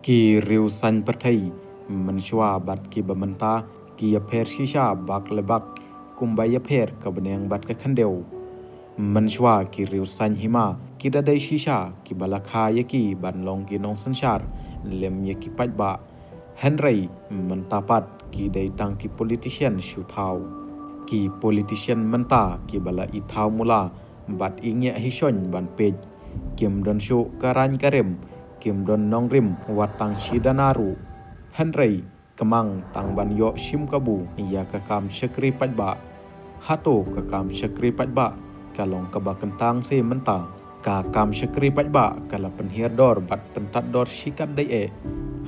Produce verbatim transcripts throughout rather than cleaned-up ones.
Ki riew saiñ pyrthei mynshuwa bad kiba mynta ki ïapher shisha bak le bak, kumba ïapher ka bneng bad ka khyndew. Mynshuwa ki riew saiñ hima ki da dei shisha kiba la kha ïa ki ban long ki nongsynshar lem ïa ki paidbah. Hynrei mynta pat ki dei tang ki politician shu thaw. Ki politician mynta kiba la i thaw mula bad i ngiah hi shoiñ ban peit. Kim don shuh ka raiñ ka rim, kim don nongrim wat tang shi dana ruh. Hynrei kmang tang ban ïoh shim kabu ïa ka kam shakri paidbah. Hato ka kam shakri paidbah ka long kaba kyntang se mynta? Ka kam shakri paidbah ka la pynhiar dor bad pyntat dor shi katdei eh.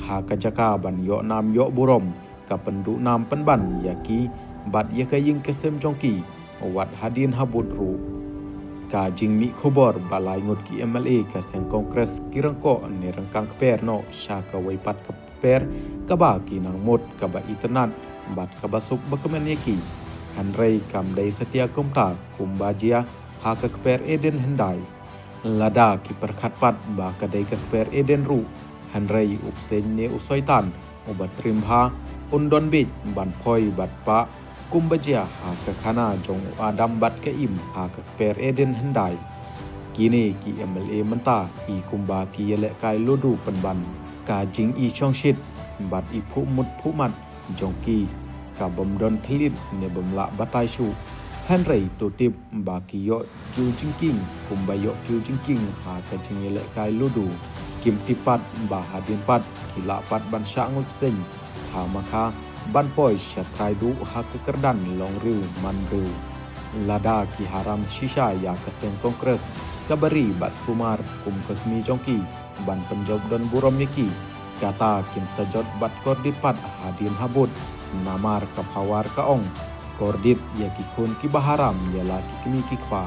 Ha ka jaka ban ïoh nam ïoh burom, ka pynduh nam pynban ïa ki bad ïa ka ïing ka sem jong ki, wat hadien habud ruh. Ka jingmih khubor ba lai ngut ki M L A ka seng Congress ki ryngkoh ne ryngkang kper noh sha kawei pat ka kper kaba ki nang mut kaba itynnad bad kaba suk ba kmen ïa ki. Hynrei kam dei satia kumta kumba jia ha ka kper Eden hyndai. Lada ki pyrkhat pat ba ka dei ka kper Eden ruh, hynrei u bseiñ ne u soitan uba trim bha un don bieit ban poi bad pah kumba jia ha ka khana jong u Adam bad ka Im ha ka kper Eden hyndai. Kine ki M L A mynta i kumba ki ïalehkai ludu pynban. Ka jingi shongshit bad i phuh mut phuh mat jong ki ka bym don thylliej ne bym lah batai shuh. Hynrei to tip ba ki ïoh kiew jingkieng kumba ïoh kiew jingkieng ha ka jingïalehkai ludu. Kim tip pat ba hadien pat ki lah pat ban shah nguid seng kha ma kha ban poi sha trai duh ha ka kyrdan long riew man riew. Lada ki haram shisha ïa ka seng Congress kaba ri bad sumar kum ka kmie jong ki ban pynjop don burom ïa ki, kata kin sa jot bad kordit pat hadien habud. Namar ka power ka ong, kordit ïa ki khun kiba haram ïa la ki kmie ki kpa.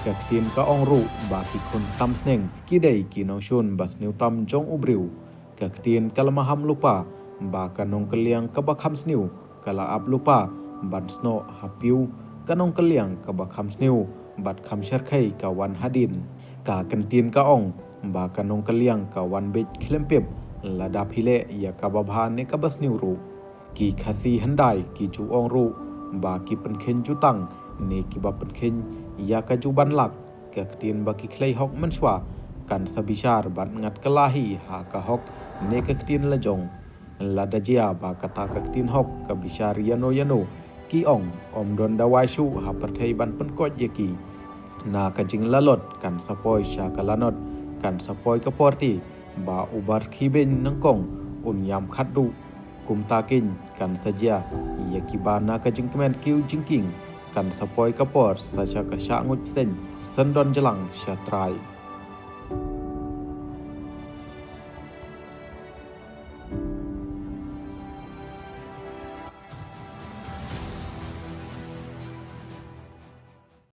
Ka ktien ka ong ruh ba ki khun tam sneng ki dei ki nongshun ba sniew tam jong u briew. Ka ktien ka la maham lypa ba ka nongkylliang kaba kham sniew ka la ap lypa ban snoh ha piew. Ka nongkylliang kaba kham sniew bad kham sharkhei ka wan hadien. Ka kyntien ka ong ba ka nongkylliang ka wan beit khlem pep lada phi leh ïa kaba bha ne kaba sniew ruh. Ki Khasi hyndai ki ju ong ruh ba ki pynkheiñ jutang ne kiba pynkheiñ ïa ka juban lak. Ka ktien ba ki khlei hok mynshuwa kan sa bishar bad ngat kylla hi ha ka hok ne ka ktien la jong. Lada jia ba kata ka ktien hok ka bishar ïano ïano, ki ong ym don dawai shuh ha pyrthei ban pynkoit ïa ki. Na ka jinglalot kan sa poi sha ka lanot, kan sa poi ka por te ba u bar khibeiñ nyngkong un ïam khatduh. Kumta keiñ kan sa jia ïa kiba na ka jingkmen kiew jingkieng. Kan sa poi ka por sa sha ka shah nguid seng syndon jlang sha trai.